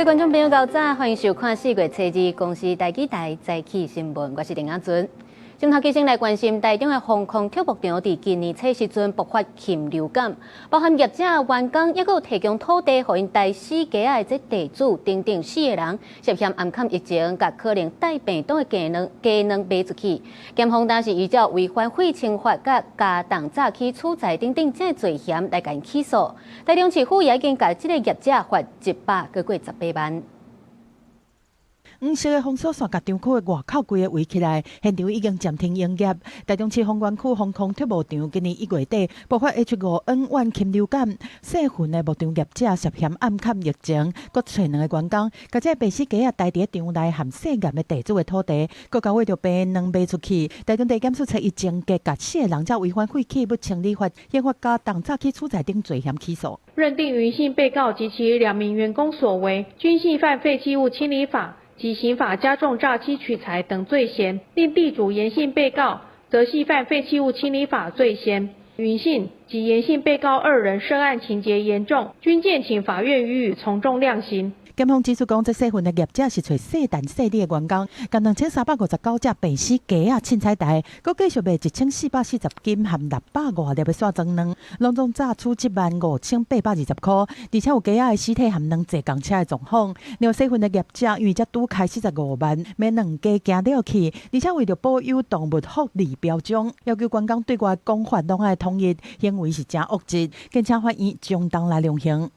位觀眾朋友，早晨，歡迎收看4月初2公視台語台早起新聞，我是林亞尊。鏡頭先來關心台中的豐康畜牧場，佇今年初時陣爆發禽流感，包含業者、員工，抑閣有提供土地予𪜶刣死雞仔的這地主等等四個人，涉嫌掩崁疫情，共可能帶病毒的雞卵雞卵賣出去。檢方當時依照違反廢清法、佮加重詐欺取財等等這罪嫌來共𪜶起訴。台中市府也已經共這個業者罰100過18萬。黃色的封鎖線共場區的外口規个圍起來，現場已經暫停營業。台中市豐原區豐康畜牧場今年1月底爆發 H5N1 禽流感，細份的牧場業者涉嫌掩崁疫情，閣揣兩个員工，共這個病死雞仔刣佇場內含細岩的地主的土地，閣共為著病卵賣出去。台中地檢署初一偵結共四个人，才違反廢棄物清理法、刑法加重詐欺取財等罪嫌起訴。認定雲姓被告及其兩名員工所為，均係犯廢棄物清理法及刑法加重詐欺取財等罪嫌，另地主嚴姓被告則係犯廢棄物清理法罪嫌。雲姓及嚴姓被告二人涉案情節嚴重，均建請法院予以從重量刑。檢方指出講，這細份的業者是揣細陳細理的員工，共2359隻病死雞仔凊彩刣，閣繼續賣1440斤含600外粒的散裝卵，攏總詐取7萬5820箍，而且有雞仔的屍體含卵坐仝車的狀況。另外細份的業者因為才拄開45萬，買兩雞驚了去，而且為著保有動物福利標準，要求員工對外講法攏愛統一，行為是誠惡質，建請法院將當來量刑。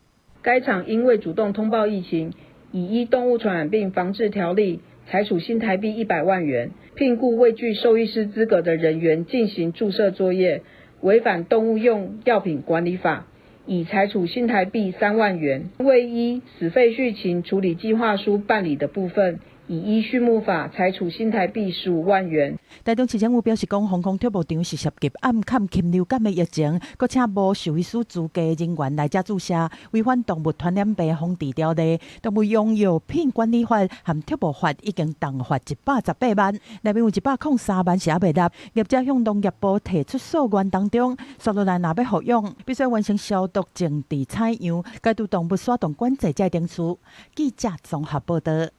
該場因未主動通報疫情，已依《動物傳染病防治條例》裁處新台幣100萬元，聘僱未具獸醫師資格的人員進行注射作業，違反《動物用藥品管理法》，已裁處新台幣3萬元。未依死廢畜禽處理計劃書辦理的部分，已依畜牧法裁處新台幣15萬元。台中市政府表示，講豐康畜牧場是涉及掩崁禽流感的疫情，閣請無獸醫師資格人員來遮注射，違反動物傳染病防治條例、動物用藥品管理法和畜牧法，已經重罰118萬，內面有103萬是猶未納。業者向農業部提出訴願當中，紲落來若欲復養，必須完成消毒、淨治、採樣、解除動物徙動管制這程序。記者綜合報導。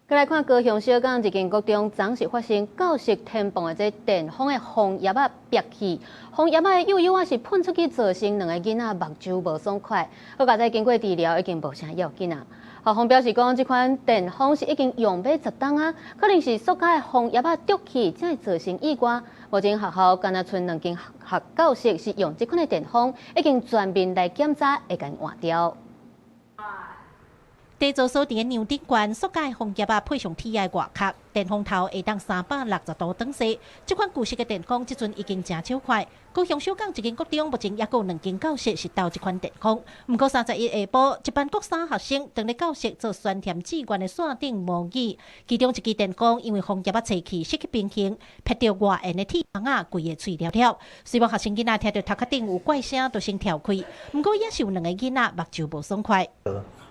閣來看高雄小港一間國中，昨是發生教室天棚的這電風的風葉仔煏去，風葉仔的幼幼仔是噴出去，造成兩個囡仔目睭無爽快。好佳哉經過治療，已經無啥要緊啊。校方表示講，這款電風是已經用欲10冬啊，可能是塑膠的風葉仔著去，才會造成意外。目前學校干焦賰兩間學教室是用這款的電風，已經全面來檢查，會共換掉。地座所佇個娘頂懸，塑膠風葉仔配上鐵的外殼，電風頭會當360度轉勢。這款舊式的電風，這陣已經誠少塊。高雄小港一間國中，目前猶閣有兩間教室是鬥這款電風。毋過31下晡，一班國三學生當咧教室做酸甜志願的線頂模擬，其中一支電風因為風葉仔吹去失去平衡，拍著外緣的鐵網仔，規个碎了了。雖然學生囡仔聽著頭殼頂有怪聲，就先跳開。毋過也是有兩个囡仔目睭無爽快。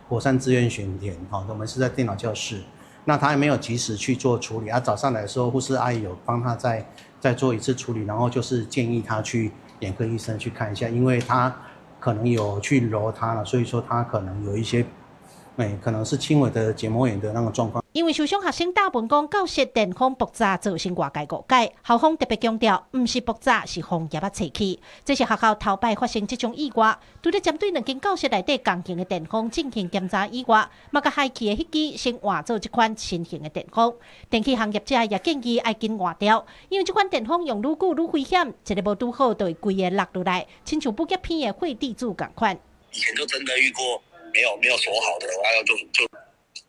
火山志願選填，哈，我們是在電腦教室，那他還沒有及時去做處理，啊，早上來的時候，護士阿姨有幫他再做一次處理，然後就是建議他去眼科醫生去看一下，因為他可能有去揉他了，所以說他可能有一些，可能是輕微的結膜炎的那個狀況。因為受傷學生打問講教室電風爆炸造成外界誤解，校方特別強調，毋是爆炸，是風葉仔吹去。這是學校頭擺發生這種意外，除了針對兩間教室內底仝型的電風進行檢查以外，嘛共害去的彼支先換做這款新型的電風。電器行業者也建議愛緊換掉，因為這款電風用愈久愈危險，一个無拄好就會規个落落來，親像武俠片的血滴子仝款。以前就真的遇過沒有鎖好的，然後就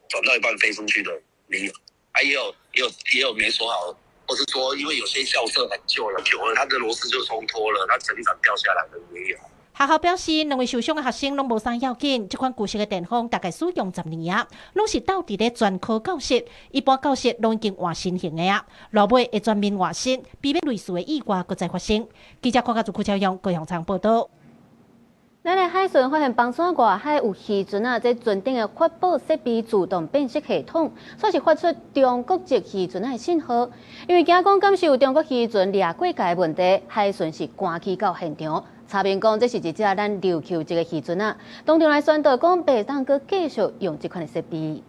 轉到一半飛出去的，沒有，啊也有沒鎖好，或是說因為有些校舍很舊了，久了它的螺絲就鬆脫了，它整盞掉下來的也有。學校表示，兩位受傷的學生攏無啥要緊。這款舊式的電風大概使用10年啊，攏是鬥佇咧專科教室，一般教室攏已經換新型的啊。落尾會全面換新，避免類似的意外閣再發生。記者鄺家祖、柯超勇高雄場報導。咱的海巡發現枋山外海有漁船啊，這船頂的發報設備自動辨識系統，煞是發出中國籍漁船的信號。因為驚講敢是有中國漁船掠過界的問題，海巡是趕去到現場，查明講這是一隻咱琉球籍的漁船仔，當場來宣導講袂當閣繼續用這款的設備。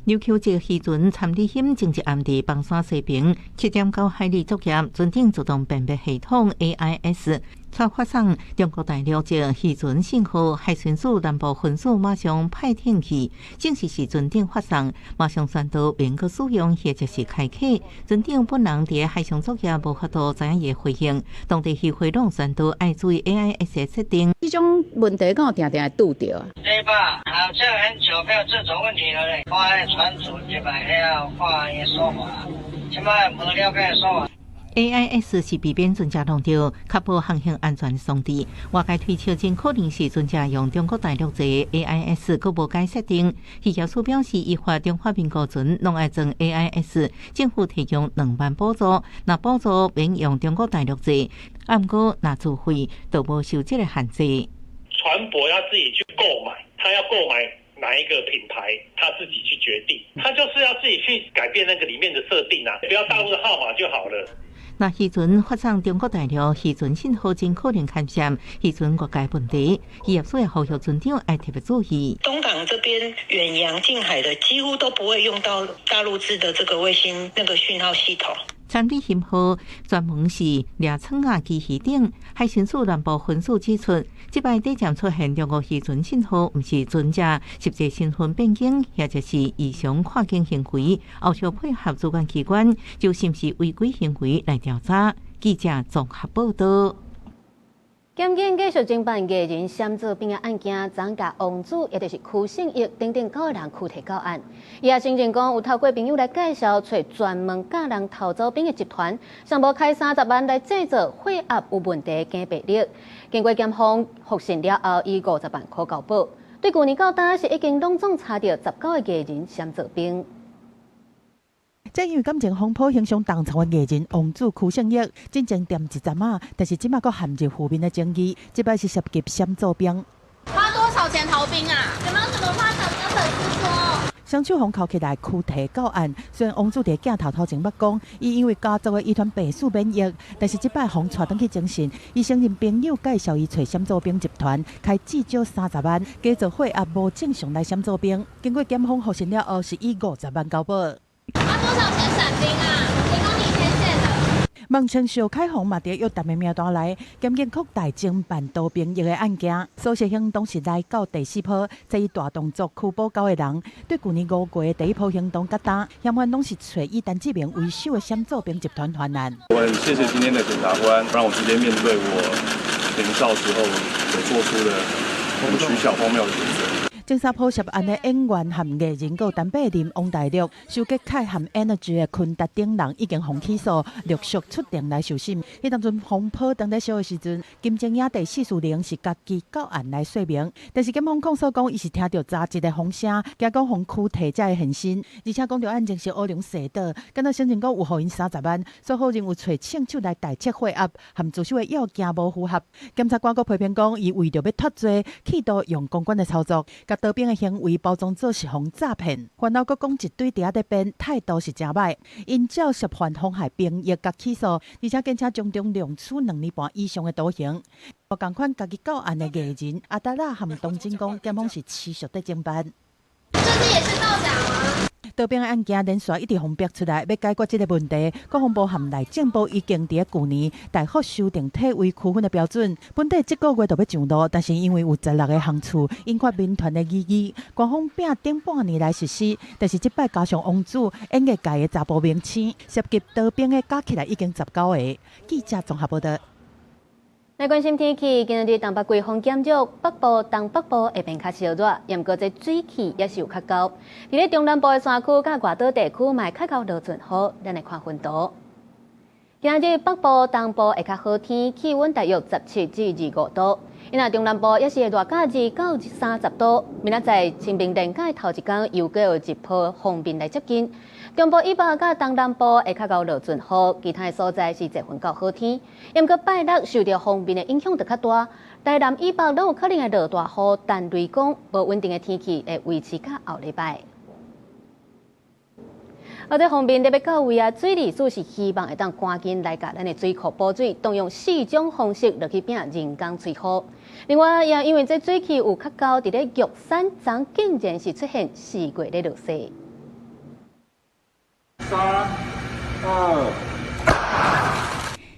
琉球籍漁船參里興前一暗佇枋山西爿7.9海里作業，船頂自動辨別系統 AIS 才發送中國大陸籍漁船信號，海巡署南部分署馬上派艇去，證實是船頂發送，馬上宣導免閣使用或者是開啟。船長本人佇海上作業無法度知影伊的回應，當地漁會攏宣導愛注意 AIS 的設定。這種問題敢有定定會拄著啊？對吧？好像很久沒有這種問題了嘞。我船主入來遐看伊說法，這擺無了解說法。 AIS 是避免船隻弄著，確保航行安全裝置。外界推測真可能是船隻用中國大陸製的 AIS，閣無改設定。漁業署表示，依法中華民國船攏愛裝 AIS，政府提供2萬補助，若補助免用中國大陸製，毋過若自費，就無受這个限制。船舶要自己去購買，他要購買哪一個品牌，他自己去決定，他就是要自己去改變那個裡面的設定啊，不要大陸的號碼就好了。若漁船發送中國大陸漁船信號，真可能牽涉漁船越界問題。漁業署也呼籲船長愛特別注意。東港這邊遠洋近海的幾乎都不會用到大陸製的這個衛星那個訊號系統。參里興號專門是掠倉仔機魚頂，海巡署南部分署指出，這擺底站出現中國漁船信號，毋是船隻實際身份變更，或者是異常跨境行為，後續配合主管機關，就是毋是違規行為來調查。記者綜合報道。檢警繼續偵辦藝人閃做兵的案件，昨共王子，也就是柯勝益等等九個人拘提到案。伊也承認講有透過朋友來介紹，揣專門教人偷走兵的集團，上無開30萬來製造血壓有問題的假病歷。經過檢方複審了後，以50萬箍交保。對舊年到今是已經攏總查著19個藝人閃做兵。這因為感情風波影響同場的藝人王子柯勝益，進前踮一陣仔，但是這馬閣陷入負面的爭議。這擺是涉及閃做兵。花多少錢逃兵啊？有沒有什麼話想跟粉絲說？雙手予銬起來拘提到案，雖然王子佇鏡頭頭前捌講，伊因為家族的遺傳病史免疫，但是這擺予帶轉去偵訊，伊承認朋友介紹伊揣閃做兵集團，開至少30萬，假做血壓無正常來閃做兵。經過檢方複審了後，是以50萬交保。花多少錢傘兵啊？誰幫你牽線的？孟稱邵凱宏嘛佇約談的名單內，檢警擴大偵辦逃兵役的案件，搜尋行動是來到第四波，這一大動作拘捕九個人。對舊年5月第一波行動佮今，嫌犯攏是揣以陳志明為首的閃做兵集團犯案。我很謝謝今天的檢察官，讓我直接面對我年少時候所做出的很取巧荒謬的選擇。偵查破涉案的演員和藝人，閣有陳柏霖、王大陸、周杰凱和 Energy 的坤達等人已經予起訴，陸續出庭來受審。彼當陣風波當咧燒的時陣，金正也第四四零是家己到案來說明，但是檢方控訴講，伊是聽著雜誌的風聲，驚講予拘提才會現身。而且講著案情是烏龍踅倒，敢若承認講有予𪜶30萬，所以否認有揣槍手來代測血壓，和自首的要件無符合。檢察官閣批評講，伊為著欲脫罪，企圖用公關的操作。逃兵的行為包裝做是予詐騙，然後閣講一堆佇遐咧辯，態度是誠歹。𪜶照涉犯妨害兵役共起訴，而且檢察將中量處2年半以上的徒刑。仝款家己到案的藝人阿達拉和董真講，檢方是持續佇偵辦。這次也是造假嗎？逃兵案件連續一直予逼出來，欲解決這个問題，國防部和內政部已經佇舊年大幅修訂體位區分的標準。本底這个月就欲上路，但是因為有16個航次引發民團的異議，官方摒頂半年來實施。但是這擺加上王子演藝界的查埔明星，涉及逃兵的加起來已經19個。記者綜合報道。來關心天氣，今仔日東北季風減弱，北部、東北部會變較燒熱，毋過這水汽也是有較厚。佇咧中南部的山區佮外島地區，嘛會較𠢕落陣雨。咱來看雲圖。今仔日北部、東部會較好天，氣溫大約17至25度。伊若中南部也是會熱到2到30度。明仔載清明連假頭一工，又閣有一波鋒面來接近。中部以北佮東南部會較𠢕落陣雨，其他的所在是濟雲到好天。毋過拜六受著鋒面的影響就較大，台南以北攏有可能會落大雨，但雷公無穩定的天氣會維持到後禮拜。啊，這方面特別到位啊，水利署是希望會當趕緊來共咱的水庫補水，動用四種方式落去拚人工催雨。另外，也因為這水氣有較高，佇咧玉山昨竟然是出現四月咧落雪。三、二。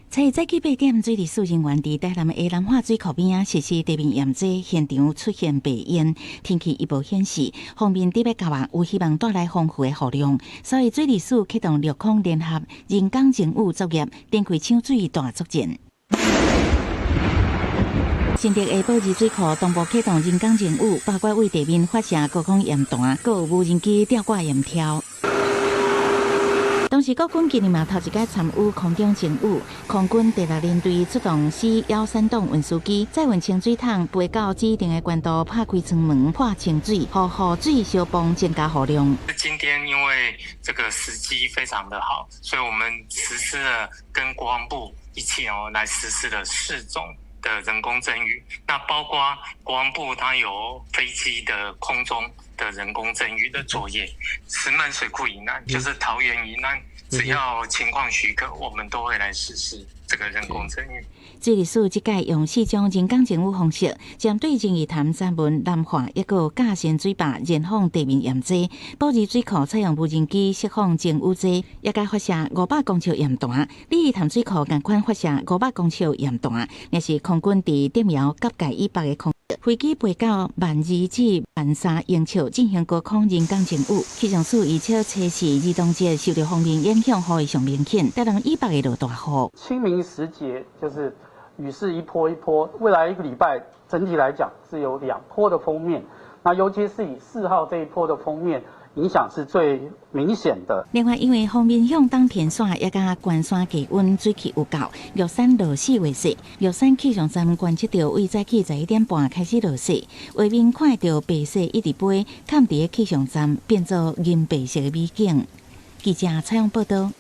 初早起8點，水利署人員佇台南的南化水庫邊仔實施地面驗災，現場出現白煙。天氣預報顯示，鋒面特別到啊，有希望帶來豐富的雨量，所以水利署啟動陸空聯合人工增雨作業，展開搶水大作戰。新竹的寶二水庫同步啟動人工增雨，包括對地面發射高空鹽彈，閣有無人機吊掛鹽條。同時，國軍今年嘛頭一擺參與空中增雨，空軍第六聯隊出動 C-13棟運輸機，載運清水桶，飛到指定的管道，拍開艙門潑清水，予雨水消泵增加雨量。今天因為這個時機非常的好，所以我們實施了跟國防部一起哦來實施了四種的人工增雨，那包括國防部它有飛機的空中的人工增雨的作業，石門水庫以南，就是桃園以南，只要情況許可，我們都會來實施這個人工增雨。水利署這擺用四種人工增雨方式，針對仁義潭、三文、南化一個架深水壩燃放地面驗災，寶二水庫採用無人機釋放增雨劑，也共發射500公尺鹽彈。鯉魚潭水庫仝款發射500公尺鹽彈，也是空軍佇竹苗甲蓋以北的空。飛機飛到12,000至13,000英尺進行高空人工增雨。氣象署預測，初四兒童節受著鋒面影響，雨會上明顯，台南以北會落大雨。清明時節就是雨勢一波一波，未來一個禮拜整體來講是有兩波的鋒面，那尤其是以4號這一波的鋒面影響是最明顯的。另外，因為鋒面向東偏徙，也佮關山低溫水汽有夠，玉山落四月雪。玉山氣象站觀測到，對早起11點半開始落雪，畫面看著白雪一直飛，崁佇個氣象站變做銀白色的美景。記者採訪報導。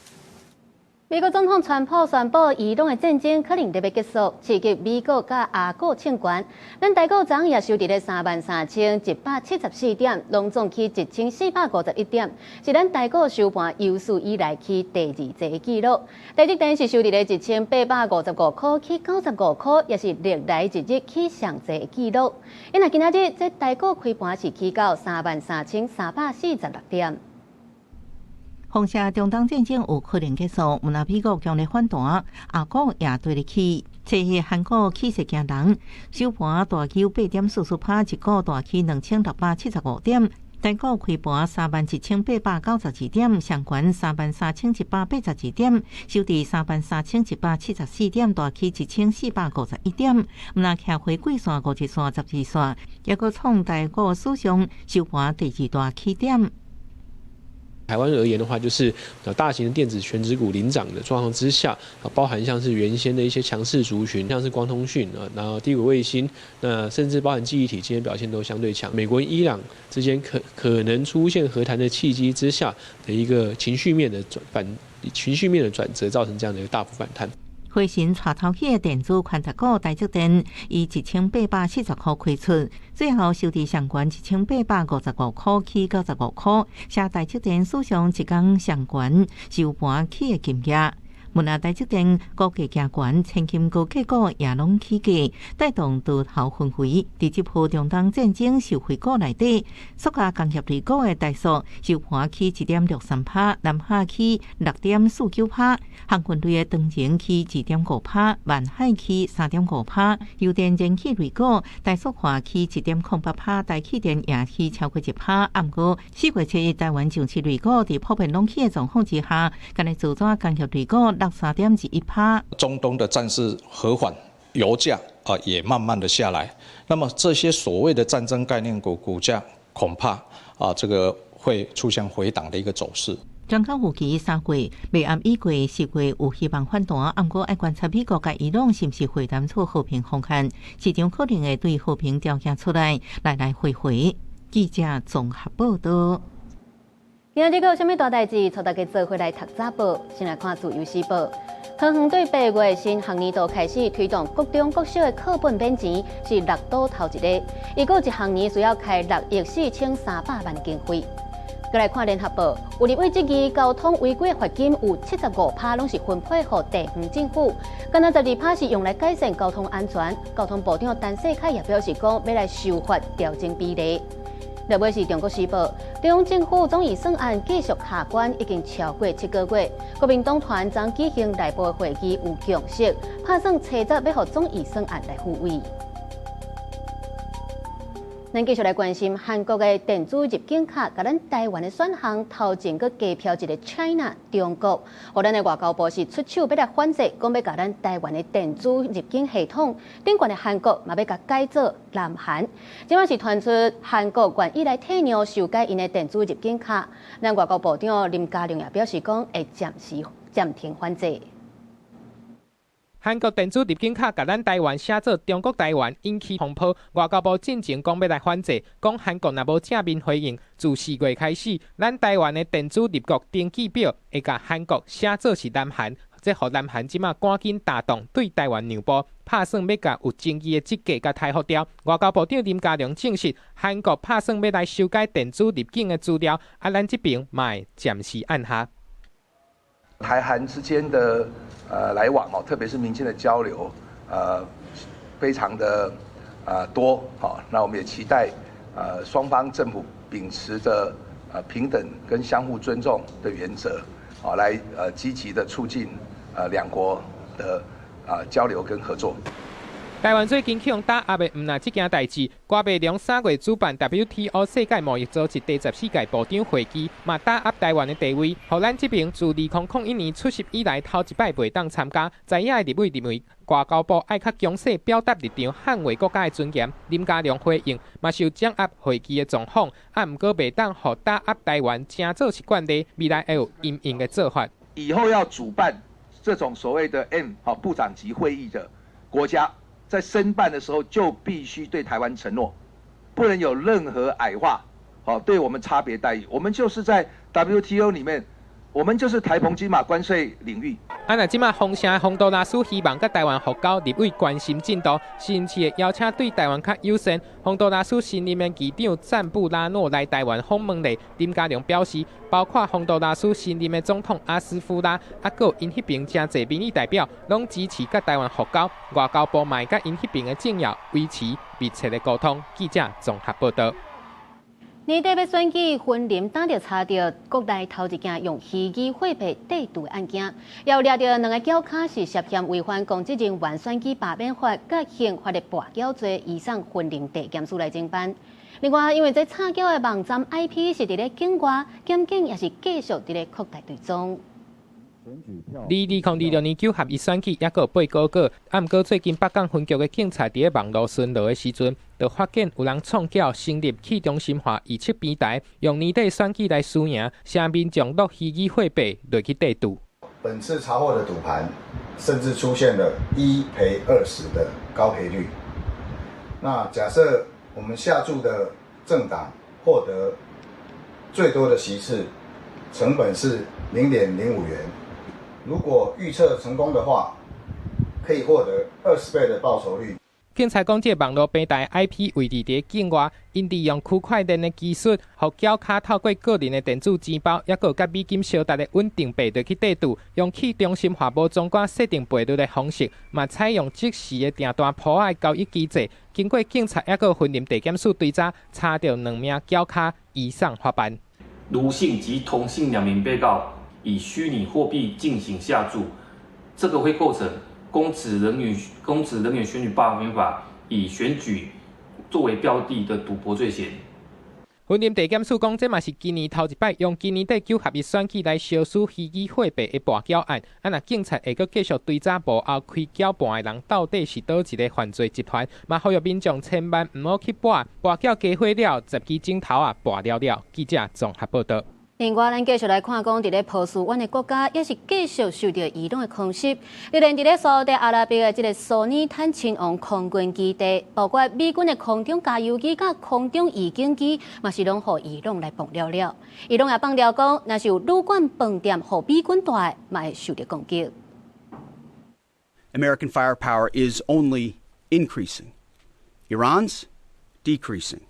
美國總統川普宣布，伊朗的戰爭可能欲結束，刺激美股佮亞股衝懸。咱台股昨也收佇咧33,174點，攏總起1451點，是咱台股收盤有史以來起第二濟的紀錄。台積電是收佇咧1855塊，起95塊，也是歷來一日起上濟的紀錄。因為今仔日這台股開盤是起到33,346點。封殺中東戰爭有可能結束，毋但美國強烈反彈，亞股也綴咧起。初日韓股起勢驚人，收盤大起8.44%，一股大起2675點。台股開盤31,892點，上懸33,182點，收佇33,174點，大起1451點。毋但徛回季線、50日線、10日線，抑閣創台股史上收盤第二大起點。台灣而言的話，就是大型的電子權值股領漲的狀況之下，啊，包含像是原先的一些強勢族群，像是光通訊啊，然後低軌衛星，那甚至包含記憶體，今天表現都相對強。美國伊朗之間可能出現和談的契機之下的一個情緒面的轉折，造成這樣的一個大幅反彈。輝神帶頭起的電子權值股台積電以1840塊開出，最後收佇上懸1855塊起95塊，寫台積電史上一工上懸收盤起的金額。毋但台積電股價行懸，千金高價股也攏起價，帶動多頭氛圍。佇這波中東戰爭受惠股內底，塑膠工業類股的台塑收盤起1.63%，南亞起6.49%，航運類的長榮起2.5%，萬海起3.5%，油電燃氣類股台塑化起1.08%，台氣電也起超過1%。毋過4月7日台灣上市類股佇普遍攏起的狀況之下，干焦造紙工業類股落3.21%。中東的戰事和緩，油價啊也慢慢的下來。那麼這些所謂的戰爭概念股股價恐怕啊這個會出現回檔的一個走勢。專家預期3月未暗已過，4月有希望反彈，毋過愛觀察美國佮伊朗是毋是會談出和平方案，市場可能會對和平條件出來來來回回。記者綜合報道。今仔日閣有啥物大代誌？帶大家做伙來讀早報。先來看自由時報。桃園對8月新學年度開始推動國中國小的課本免錢，是六都頭一个。伊閣一學年需要開6億4300萬的經費。閣來看聯合報，有立委質疑交通違規罰金有75%攏是分配予地方政府，干焦12%是用來改善交通安全。交通部長陳世凱也表示講，欲來修法調整比例。落尾是中國時報，中央政府總預算案繼續卡關，已經超過7個月。國民黨團昨舉行內部會議有共識，拍算初十欲予總預算案來付委。咱繼續來關心韓國的電子入境卡，共咱台灣的選項頭前閣加標一個 China 中國，予咱的外交部是出手欲來反制，講欲共咱台灣的電子入境系統，頂懸的韓國嘛欲共改做南韓。這擺是傳出韓國願意來退讓修改𪜶的電子入境卡，咱外交部長林佳龍也表示講會暫時暫停反制。韓國電子入境卡共咱台灣寫做中國台灣，引起風波。外交部進前講欲來反制，講韓國若無正面回應，自4月開始，咱台灣的電子入國登記表會共韓國寫做是南韓，這予南韓這馬趕緊大動對台灣讓步，拍算欲共有爭議的這個共刣予掉。外交部長林佳龍證實，韓國拍算欲來修改電子入境的資料，啊，咱這邊嘛會暫時按下。台韓之間的來往哦，特別是民間的交流，非常的多，好，那我們也期待雙方政府秉持著平等跟相互尊重的原則，啊，來積極的促進兩國的交流跟合作。台灣最近去予打壓的，毋但這件代誌，郭台銘3月主辦 WTO 世界貿易組織第14屆部長會議，嘛打壓台灣的地位，予咱這邊自2001年出席以來頭一擺袂當參加。在野的立委認為，外交部愛較強勢表達立場，捍衛國家的尊嚴。林佳龍回應，嘛受掌壓會議的狀況，啊，毋過袂當予打壓台灣，成做是慣例，未來會有因應的做法。以後要主辦這種所謂的 M 好部長級會議的國家，在申辦的時候就必須對台灣承諾，不能有任何矮化，好對我們差別待遇。我們就是在 WTO 裡面，我們就是台澎金馬關稅領域。啊，若這馬封城，洪都拉斯希望佮台灣復交，立委關心進度，是毋是會邀請對台灣較友善？洪都拉斯新任的議長贊布拉諾來台灣訪問咧，林佳龍表示，包括洪都拉斯新任的總統阿斯夫拉，啊，閣有𪜶彼邊誠濟民意代表，攏支持佮台灣復交。外交部嘛會佮𪜶彼邊的政要維持密切的溝通。記者綜合報道。年底欲選舉，雲林打著查著國內頭一件用虛擬貨幣綴賭的案件，也有掠著兩个轎跤是涉嫌違反公職人員選舉罷免法佮刑法的跋筊罪，移送雲林地檢署來偵辦。另外，因為這詐繳的網站 IP 是佇咧境外，檢警也是繼續佇咧擴大追蹤。佇2026年九合一選舉猶閣有8個月，啊，毋過最近北港分局的警察佇咧網路巡邏的時陣，就發現有人創繳成立去中心化預測平台，用年底選舉來輸贏，請民眾落虛擬貨幣落去綴賭。本次查獲的賭盤，甚至出現了1賠20的高賠率。那假設我們下注的政黨獲得最多的席次，成本是0.05元。如果預測成功的話，可以獲得20倍的報酬率。警察講，這個網路平台 IP 位置佇境外，𪜶利用區塊鏈的技術，予繳卡透過個人的電子錢包，猶閣佮美金相值的穩定幣落去綴賭，用去中心化無相關設定賠率的方式，嘛採用即時的訂單簿仔交易機制。經過警察猶閣雲林地檢署追查，查著兩名繳卡移送法辦。盧姓及童姓兩名被告以虛擬貨幣進行下注，這個會構成公職人員選舉罷免法以選舉作為標的的賭博罪嫌。雲林地檢署講，這嘛是今年頭一擺用今年底九合一選舉來相輸虛擬貨幣的跋筊案。啊，若警察會閣繼續追查幕後開繳盤的人到底是佗一个犯罪集團，嘛呼籲民眾千萬毋好去博，跋筊加火了，10支指頭啊跋了了。記者綜合報道。另外，咱繼續來看講，佇咧波斯灣的國家，也是繼續受著伊朗的空襲。就連佇咧沙烏地阿拉伯的這个蘇爾坦親王空軍基地，包括美軍的空中加油機佮空中預警機，嘛是攏予伊朗來放了了。伊朗也放料講，若是有旅館飯店予美軍蹛的，嘛會受著攻擊。 American firepower is only increasing. Iran's decreasing.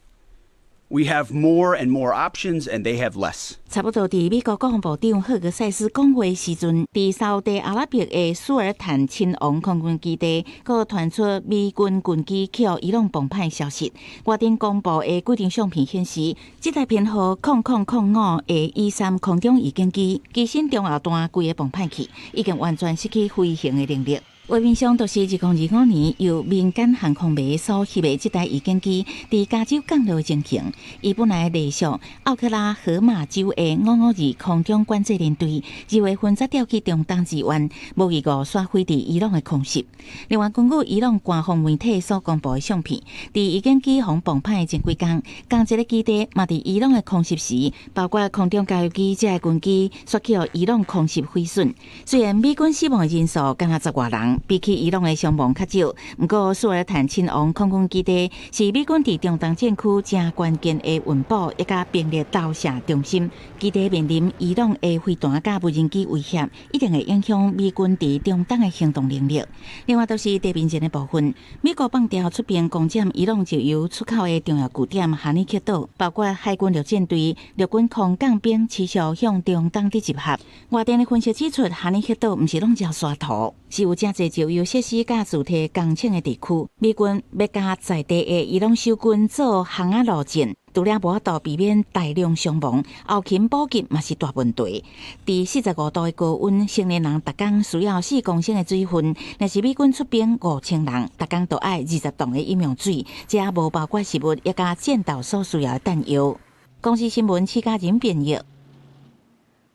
We have more and more options, and they have less. 差不多佇美國國防部長赫格塞斯講話時陣，佇沙烏地阿拉伯的蘇爾坦親王空軍基地，閣傳出美軍軍機去予伊朗磅拍消息。外電公布的規張相片顯示，這台編號0005的E-3空中預警機，機身中後段規个磅拍去，已經完全失去飛行的能力。畫面上就是2025年由民間航空迷所翕的這台預警機，佇加州降落的情形。伊本來隸屬奧克拉荷馬州的552空中管制連隊，2月份才調去中東支援，無預告煞飛佇伊朗的空襲。另外，根據伊朗官方媒體所公布的相片，佇預警機予磅拍的前幾工，仝一个基地嘛佇伊朗的空襲時，包括空中加油機這个軍機，煞去予伊朗空襲毀損。雖然美軍死亡的人數干焦十外人，比起伊朗的傷亡較少，毋過蘇爾坦親王空軍基地是美軍佇中東戰區誠關鍵的運補以及兵力投射中心。基地面臨伊朗的飛彈佮無人機威脅，一定會影響美軍佇中東的行動能力。另外，就是地面戰的部分，美國放調出兵攻佔伊朗石油出口的重要據點哈尼克島，包括海軍陸戰隊、陸軍空降兵持續向中東佇集合。外電的分析指出，哈尼克島毋是攏只沙塗，是有誠濟石油設施佮鑄鐵工廠的地區。美軍欲佮在地的伊朗守軍做巷仔路戰，除了無法度避免大量傷亡，後勤補給嘛是大問題。佇45度的高溫，成年人逐工需要4公升的水分，若是美軍出兵5000人，逐工都愛20噸的飲用水，這無包括食物以及戰鬥所需要的彈藥。公視新聞，施嘉仁編譯。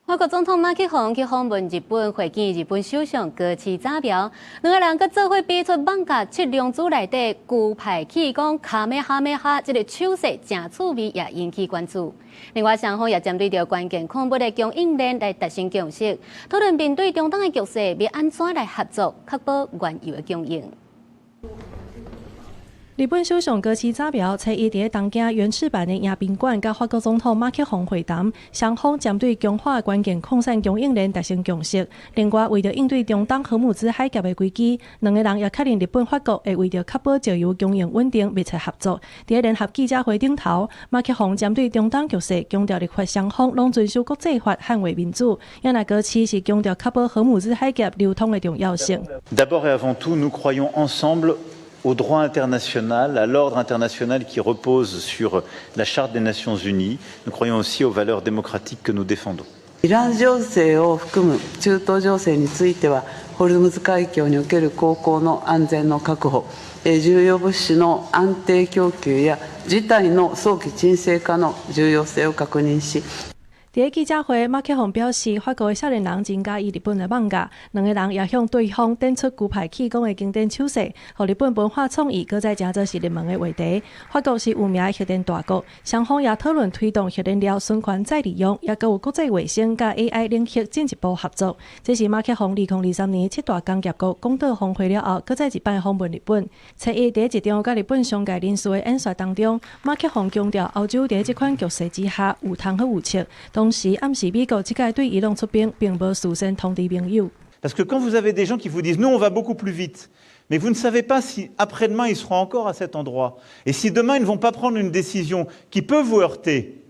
法國總統馬克宏去訪問日本，會見日本首相高市早苗，兩个人閣做伙比出艋舺七龍珠內底龜派氣功卡美哈美哈，這个手勢誠趣味，也引起關注。另外，雙方也針對著關鍵礦物的供應鏈來達成共識，討論面對中東的局勢，欲按怎來合作，確保原油的供應。日本首相高市早苗初一佇東京原赤坂的迎賓館，佮法國總統馬克宏會談，雙方針對強化關鍵礦產供應鏈達成共識。另外，為著應對中東荷姆茲海峽的危機，兩个人也確認日本、法國會為著確保石油供應穩定密切合作。佇聯合記者會頂頭，馬克宏針對中東局勢強調，日法雙方攏遵守國際法，捍衛民主。也若高市是強調確保荷姆茲海峽流通的重要性。 D'abord et avant tout, nous croyons ensemble au droit international, à l'ordre international qui repose sur la Charte des Nations Unies. Nous croyons aussi aux valeurs démocratiques que nous défendons. イラン情勢を含む中東情勢については、ホルムズ海峡における航行の安全の確保、重要物資の安定供給や事態の早期沈静化の重要性を確認し、佇記者會，馬克宏表示，法國的少年人真佮意日本的艋舺，兩个人也向對方展出龜派氣功的經典手勢，予日本文化創意閣再成做是熱門的話題。法國是有名的核電大國，雙方也討論推動核燃料循環再利用，也閣有國際衛星佮 AI 領域進一步合作。這是馬克宏2023年七大工業國廣島峰會了後，閣再一擺訪問日本。初一佇一場佮日本商界人士的演說當中，馬克宏強調，歐洲佇這款局勢之下有通好有策。同時暗示美國這擺對伊朗出兵，並無事先通知盟友。 Parce que quand vous avez des gens qui vous disent nous on va beaucoup plus vite, mais vous ne savez pas si après-demain ils seront encore à cet endroit et si demain ils ne vont pas prendre une décision qui peut vous heurter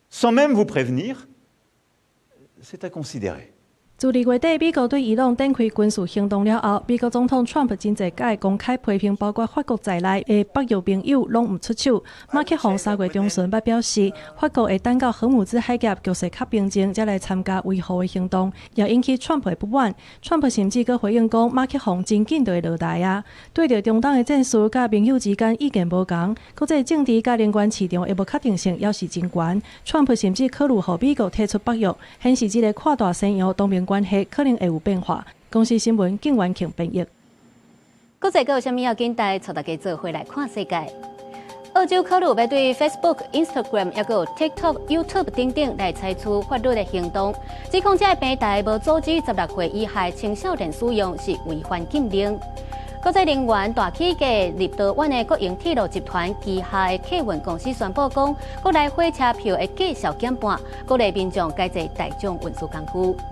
sans même vous prévenir, c'est à considérer. 自2月底，美國對伊朗展開軍事行動了後，美國總統川普真濟擺公開批評，包括法國在內的北約盟友攏毋出手。馬克宏3月中旬捌表示，法國會等到荷姆茲海峽局勢較平靜，才來參加維和的行動，也引起川普的不滿。川普甚至閣回應講，馬克宏真緊就會落來啊！對著中東的戰事，佮盟友之間意見無仝，國際政治佮能源市場的無確定性猶是真懸。川普甚至考慮予美國退出北約，顯示這个跨大西洋同盟關係可能會有變化。公視新聞景元慶編譯。國際閣有啥物要緊帶帶大家做伙來看世界。澳洲考慮欲對 Facebook、Instagram、抑閣有 TikTok、YouTube 等等來採取法律的行動，指控這个平台無阻止16歲以下青少年使用是違反禁令。國際能源大起價，立陶宛的國營鐵路集團旗下的客運公司宣布講，國內火車票的價數減半，鼓勵民眾改坐大眾運輸工具。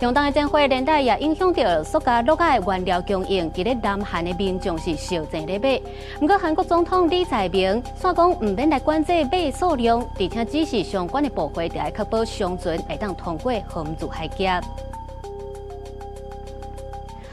中東的戰火連帶也影響著塑膠樂仔的原料供應，佇咧南韓的民眾是燒錢咧買。毋過韓國總統李在明煞講毋免來管制買數量，而且指示相關的部會著愛確保商船會當通過荷姆茲海峽。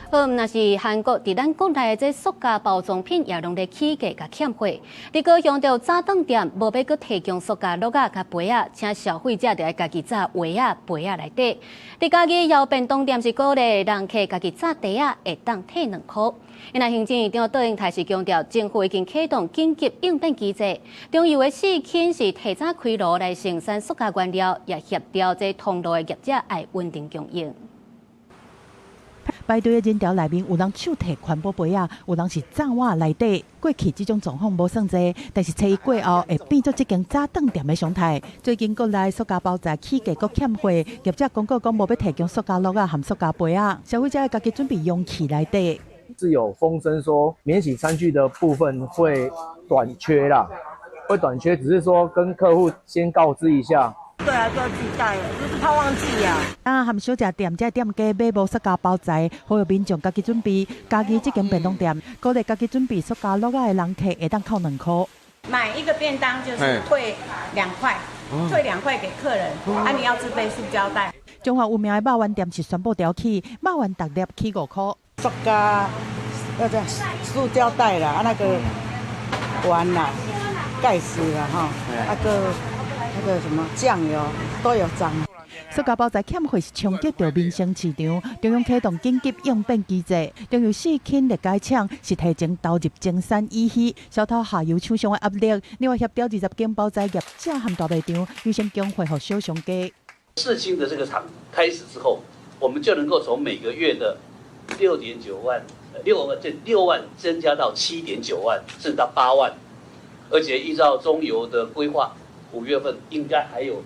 好，若是韓國佇咱國內的這塑膠包裝品也攏咧起價佮欠貨。佇高雄著早頓店無欲閣提供塑膠樂仔佮杯仔，請消費者著愛家己紮鞋仔、杯仔來綴。佇嘉義姚便當店是鼓勵人客家己紮袋仔，會當退2箍。因為行政院長卓榮泰是強調，政府已經啟動緊急應變機制，中油的四輕是提早開爐來生產塑膠原料，也協調這通路的業者愛穩定供應。排隊的人潮內面有人手提環保杯仔，有人是紮碗來綴。過去這種狀況無算濟，但是初一過後會變做這間早頓店的常態。最近國內塑膠包材起價閣欠貨，業者公告講無欲提供塑膠樂仔和塑膠杯仔，消費者愛家己準備容器來綴。是有風聲說免洗餐具的部分會短缺啦，會短缺，只是說跟客戶先告知一下。對啊，都要自己帶，就是怕忘記呀。啊，含小食店這店家買無塑膠包材，呼籲民眾家己準備。嘉義這間便當店，鼓勵家己準備塑膠樂仔的人客會當扣2箍。買一個便當就是退2塊，退2塊給客人。啊，你要自備塑膠袋。彰化有名的肉圓店是宣布調起，肉圓逐粒起5箍。塑膠那個塑膠袋啦，啊那個碗啦、蓋子啦，哈，啊個。那個什麼醬油都有漲。塑膠包材欠貨是衝擊著民生市場，中央啟動緊急應變機制，中油四輕裂解廠是提前投入增產乙烯，消除下游廠商的壓力。另外協調20間包材業者和大賣場優先供貨予小商家。四輕的這個廠開始之後，我們就能夠從每個月的6.9萬、6萬增加到7.9萬，甚至到8萬，而且依照中油的規劃。5月份應該還有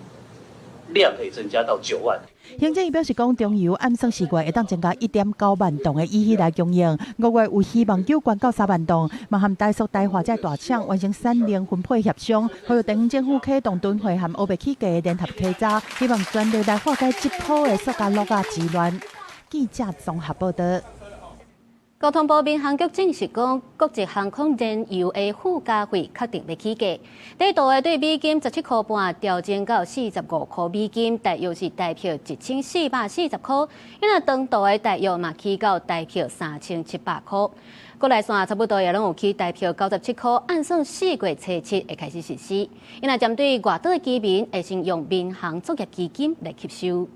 量可以增加到9萬。行政院表示講，中油按算4月會當增加1.9萬噸的乙烯來供應，5月有希望救懸到3萬噸，嘛和台塑、台化這大廠完成產能分配協商，呼籲地方政府啟動囤貨和烏白起價的聯合稽查，希望全力來化解這波的塑膠樂仔之亂。記者綜合報導。交通部民航局證實講，國際航空燃油的附加費確定欲起價，短途的對美金17.5塊調整到45塊美金，大約是台票1440塊。因為長途的大約嘛起到台票3700塊。國內線差不多也攏有起台票97塊，按算4月初7會開始實施。因為針對外島的居民，會先用民航作業基金來吸收。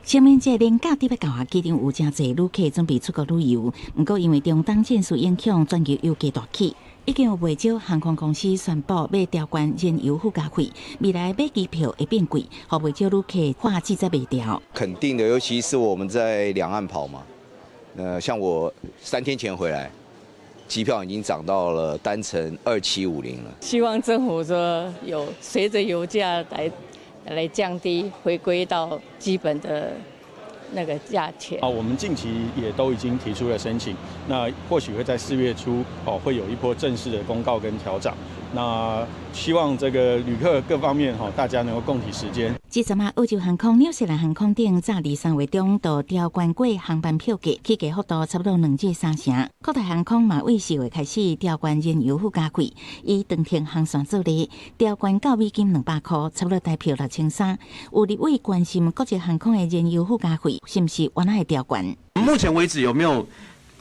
清明節連假佇欲到啊，機場有誠濟旅客準備出國旅遊，毋過因為中東戰事影響，全球油價大起，已經有袂少航空公司宣布欲調懸燃油附加費，未來買機票會變貴，予袂少旅客話志在袂牢。肯定的，尤其是我們在兩岸跑嘛，像我3天前回來，機票已經漲到了單程2750了。希望政府說有隨著油價來降低，回歸到基本的那個價錢。啊，我們近期也都已經提出了申請，那或許會在4月初哦，會有一波正式的公告跟調漲。那希望這個旅客各方面哈，大家能夠共體時艱。這陣仔澳洲航空、紐西蘭航空等早佇3月中就調懸過航班票價，起價幅度差不多2至3成。國泰航空嘛對4月開始調懸燃油附加費，以長程航線做例，調懸到200美金，差不多台票6300。有立委關心國際航空的燃油附加費是毋是原來會調懸？目前為止有沒有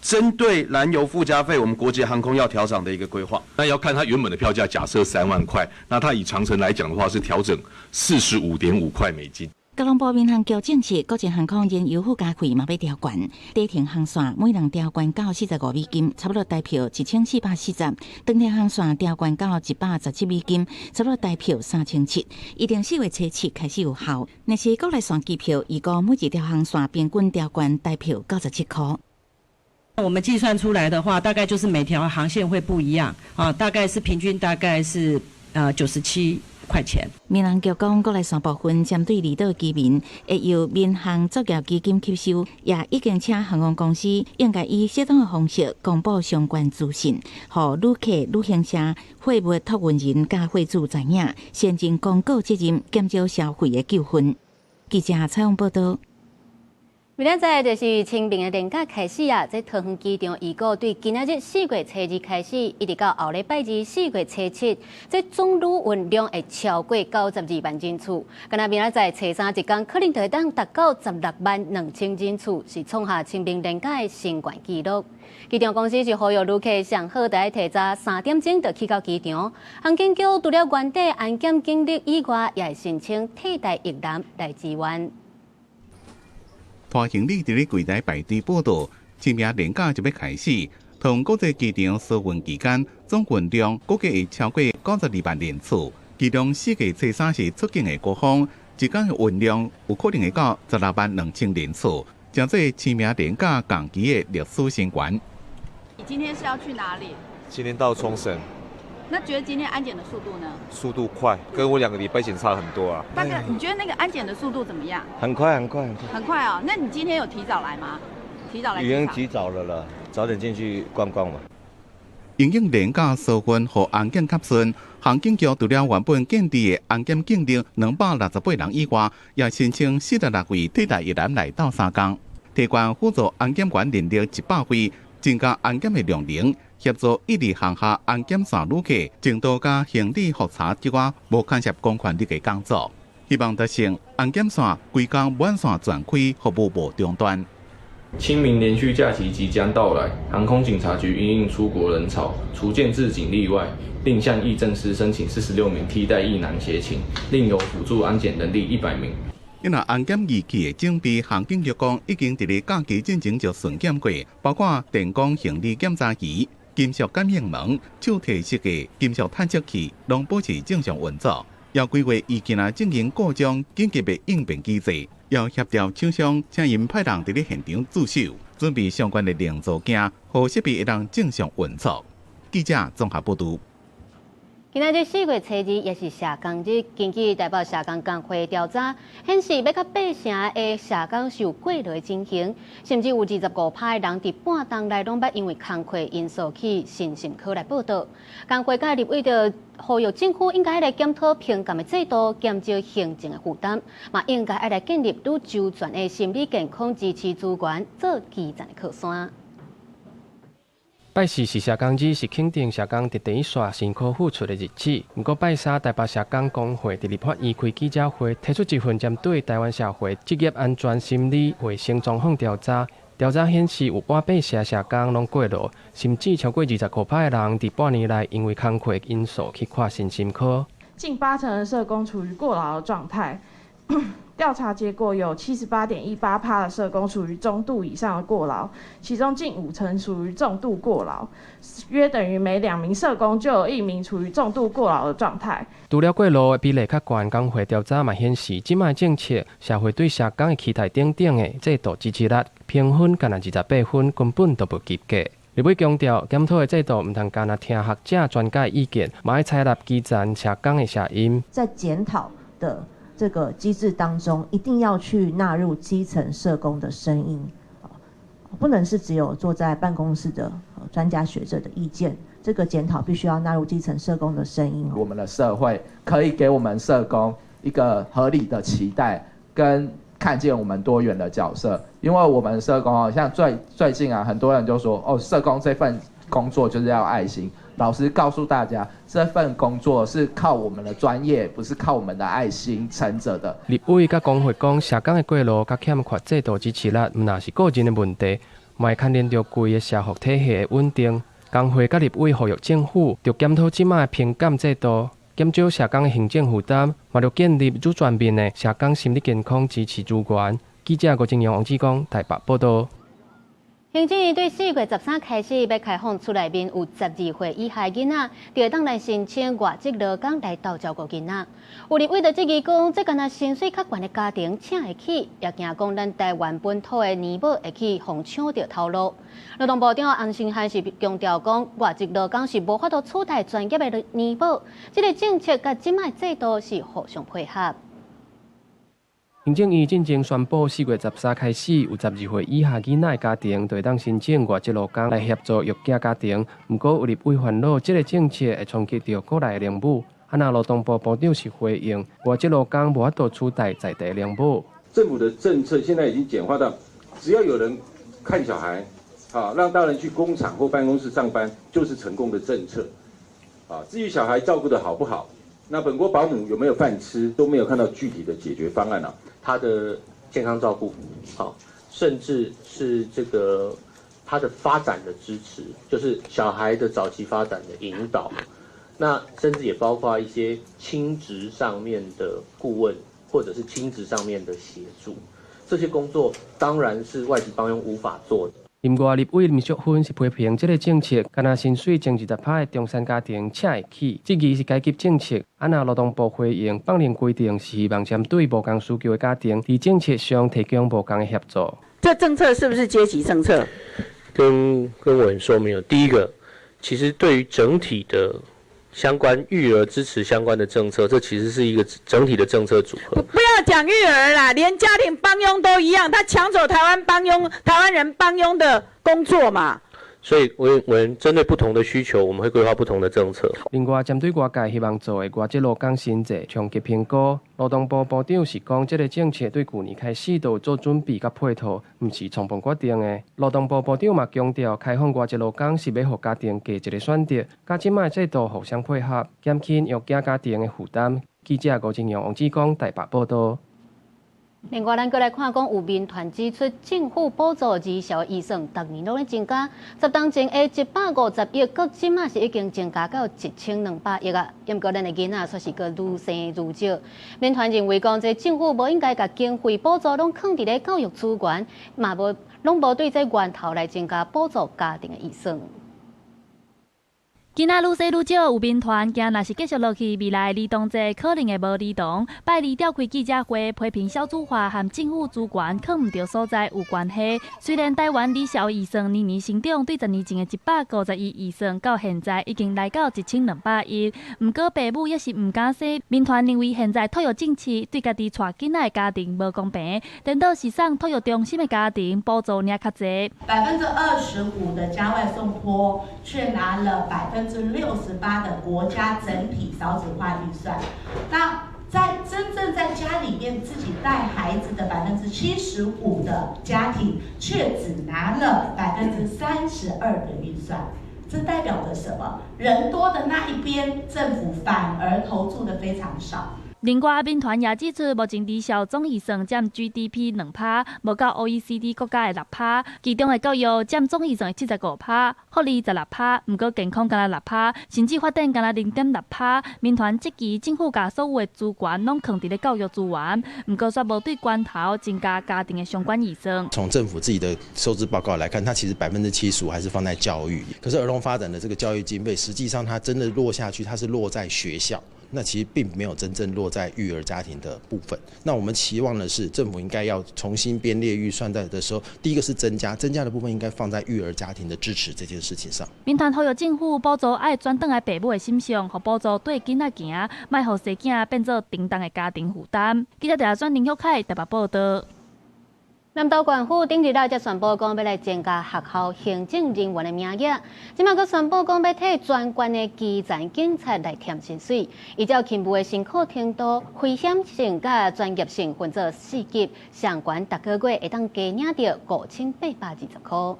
針對燃油附加費，我們國際航空要調漲的一個規劃？那要看它原本的票價，假設3萬塊，那它以長程來講的話，是調整45.5塊美金。交通部民航局證實，國際航空燃油附加費嘛欲調懸，短程航線每人調懸到45美金，差不多台票1440；長程航線調懸到117美金，差不多台票3700。一定4月初7開始有效。若是國內線機票，預估每一條航線平均調懸台票97塊。我們計算出來的話，大概就是每條航線會不一樣啊，大概是平均大概是97塊錢。民航局講，國內線部分針對離島居民，會由民航作業基金吸收，也已經請航空公司應該以適當的方式公布相關資訊，予旅客、旅行社、貨物託運人佮貨主知影，先進公告責任，減少消費的糾紛。記者採訪報道。明仔載就是清明的連假開始啊！這桃園機場預告對今仔日4月初2開始，一直到後禮拜二4月初7，這總旅運量會超過92萬人次。敢若明仔載初三一工，可能就會當達到16萬2千人次，是創下清明連假的新懸紀錄。機場公司是呼籲旅客上好著愛提早3點鐘就去到機場。航警局除了原底安檢警力以外，也會申請替代役男來支援。拖行李佇咧櫃台排隊報到，清明連假就欲開始。桃園國際機場疏運期間總運量估計會超過92萬人次，其中4月初3是出境的高峰，一工的運量有可能會到16萬2千人次，成做清明連假同期的歷史新高。你今天是要去哪裡？今天到沖繩。那覺得今天安檢的速度呢？速度快，跟我2個禮拜前差很多啊。大哥，你覺得那個安檢的速度怎麼樣？很快，很快，很快。很快哦。那你今天有提早來嗎？提早來？已經提早了啦，早點進去逛逛嘛。因應連假疏運予安檢較順，航警局除了原本建制的安檢警力268人以外，也申請46位替代役男來鬥相共，提懸輔助安檢員人力100位，增加安檢的量能。協助一二項下安檢線旅客證照佮行李複查之外，無牽涉公權力的工作，希望達成安檢線規工滿線全開，服務無中斷。清明連續假期即將到來，航空警察局因應出國人潮，除建制警力外，另向役政司申請46名替代役男協勤，另有輔助安檢人力100名。因為安檢儀器的準備，航警局講已經佇咧假期進前就巡檢過，包括電光行李檢查儀、金屬感應門、手提式的金屬探測器，攏保持正常運作。要規劃儀器啊進行故障緊急的應變機制，要協調廠商，請𪜶派人佇咧現場駐守，準備相關的零組件，予設備會當正常運作。記者綜合報導。今仔日4月初2也是社工日，根據台北社工工會調查顯示，欲較8成的社工是有過勞的情形，甚至有25%的人佇半冬內攏捌因為工課因素去身心科來報到。工會佮立委就呼籲政府應該來檢討評鑑的制度，減少行政的負擔，嘛應該愛來建立愈周全的心理健康支持資源，做基層的靠山。拜四是社工日，是肯定社工佇第一線辛苦付出的日子。毋過拜三，台北社工工會佇立法院開記者會，提出一份針對台灣社會職業安全心理衛生狀況調查。調查顯示，有半八成社工攏過勞，甚至超過25%的人佇半年內因為工課因素去看身心科。近8成的社工處於過勞的狀態。調查結果有78.18%的社工處於中度以上的過勞，其中近5成屬於重度過勞，約等於每2名社工就有1名處於重度過勞的狀態。除了過勞的比例較懸，工會調查嘛顯示，這擺政策社會對社工的期待等等的制度支持率評分，干焦28分，根本就無及格。立委強調，檢討的制度毋通干焦聽學者專家的意見，嘛愛採納基層社工的聲音。在檢討的這個機制當中，一定要去納入基層社工的聲音，不能是只有坐在辦公室的專家學者的意見。這個檢討必須要納入基層社工的聲音。我們的社會可以給我們社工一個合理的期待，跟看見我們多元的角色。因為我們社工哦，像最近啊，很多人就說哦，社工這份工作就是要愛心。老實告訴大家，這份工作是靠我們的專業，不是靠我們的愛心撐著的。立委佮工會講，社工的過勞佮欠缺制度支持力，毋但是個人的問題，嘛會牽連著規个社福體系的穩定。工會佮立委呼籲政府，著檢討這擺的評鑑制度，減少社工的行政負擔，嘛著建立愈全面的社工心理健康支持資源。記者郭正陽、王志剛台北報道。行政院對4月13開始欲開放厝內面有12歲以下囡仔，就會當來申請外籍勞工來鬥照顧囡仔。有立委就質疑講，這敢若薪水較懸的家庭請會起，也驚講咱台灣本土的奶母會去予搶著頭路。勞動部長洪申翰是強調講，外籍勞工是無法度取代專業的奶母，這个政策佮這擺制度是互相配合。行政院進前宣布，4月13開始，有12歲以下囡仔的家庭，就會當申請外籍勞工來協助育囝家庭。毋過有立委煩惱，這个政策會衝擊著國內的奶母。啊，若勞動部部長是回應，外籍勞工無法度取代在地奶母。政府的政策現在已經簡化到，只要有人看小孩，啊，讓大人去工廠或辦公室上班，就是成功的政策。啊，至於小孩照顧得好不好，那本國保姆有沒有飯吃，都沒有看到具體的解決方案啊。他的健康照顧，好，甚至是這個他的發展的支持，就是小孩的早期發展的引導，那甚至也包括一些親職上面的顧問，或者是親職上面的協助，這些工作當然是外籍幫傭無法做的。另外，立委林淑芬是批評這个政策，敢若薪水前20%的中產家庭請會起，質疑是階級政策。啊，若勞動部回應，放任規定是希望針對無仝需求的家庭，佇政策上提供無仝的協助。這政策是不是階級政策？跟委員說明了，第一個，其實對於整體的相關育兒支持相關的政策，這其實是一個整體的政策組合。不要講育兒啦，連家庭幫傭都一樣，他搶走台灣幫傭、台灣人幫傭的工作嘛。所以，我們針對不同的需求，我們會規劃不同的政策。另外，針對外界希望做的外籍勞工薪資衝擊評估，勞動部部長是講，這个政策對舊年開始就有做準備佮配套，毋是衝動決定的。勞動部部長嘛強調，開放外籍勞工是欲予家庭加一个選擇，佮這擺制度互相配合，減輕育囝家庭的負擔。記者吳正陽、王志剛台北報道。另外，咱閣來看講，有民團指出，政府補助兒少預算逐年攏咧增加，十當前的150億，閣這馬是已經增加到1200億啊。毋過，咱的囡仔卻是閣愈生愈少。民團認為講，這政府無應該共經費補助攏囥佇咧教育資源，嘛無攏無對這源頭來增加補助家庭的預算。囡仔愈生愈少，有民團驚，若是繼續落去，未來兒童節可能會無兒童。拜二召開記者會，批評少子化和政府資源囥毋著所在有關係。雖然台灣兒少預算年年成長，對10年前的150億預算，到現在已經來到1200億。毋過爸母猶是毋敢生。民團認為現在托育政策對家己帶囡仔的家庭無公平，顛倒是送托育中心的家庭補助領較濟。25%的家外送托，卻拿了68%的國家整體少子化預算，那在真正在家裡面自己帶孩子的75%的家庭，卻只拿了32%的預算，這代表着什麼？人多的那一邊，政府反而投注的非常少。另外，民團也指出，目前兒少總預算佔 GDP 2%，無夠 OECD 國家的6%。其中的教育佔總預算的75%，福利16%，毋過健康干焦6%，甚至發展干焦0.6%。民團質疑政府共所有的資源攏囥佇咧教育資源，毋過卻無對源頭增加家庭的相關預算。從政府自己的收支報告來看，它其實75%還是放在教育，可是兒童發展的這個教育經費，實際上它真的落下去，它是落在學校。那其實並沒有真正落在育兒家庭的部分。那我們期望的是，政府應該要重新編列預算在的時候，第一個是增加，增加的部分應該放在育兒家庭的支持這件事情上。民團呼籲政府補助愛轉轉來爸母的心上，予補助綴囡仔行，莫予生囝變做沉重的家庭負擔。記者鄭轉林旭凱台北報道。南投縣府頂日仔才宣布講，欲來增加學校行政人員的名額。這馬閣宣布講，欲替全縣的基層警察來添薪水。依照勤務的辛苦程度、危險性佮專業性分做四級，上懸逐个月會當加領著5820箍。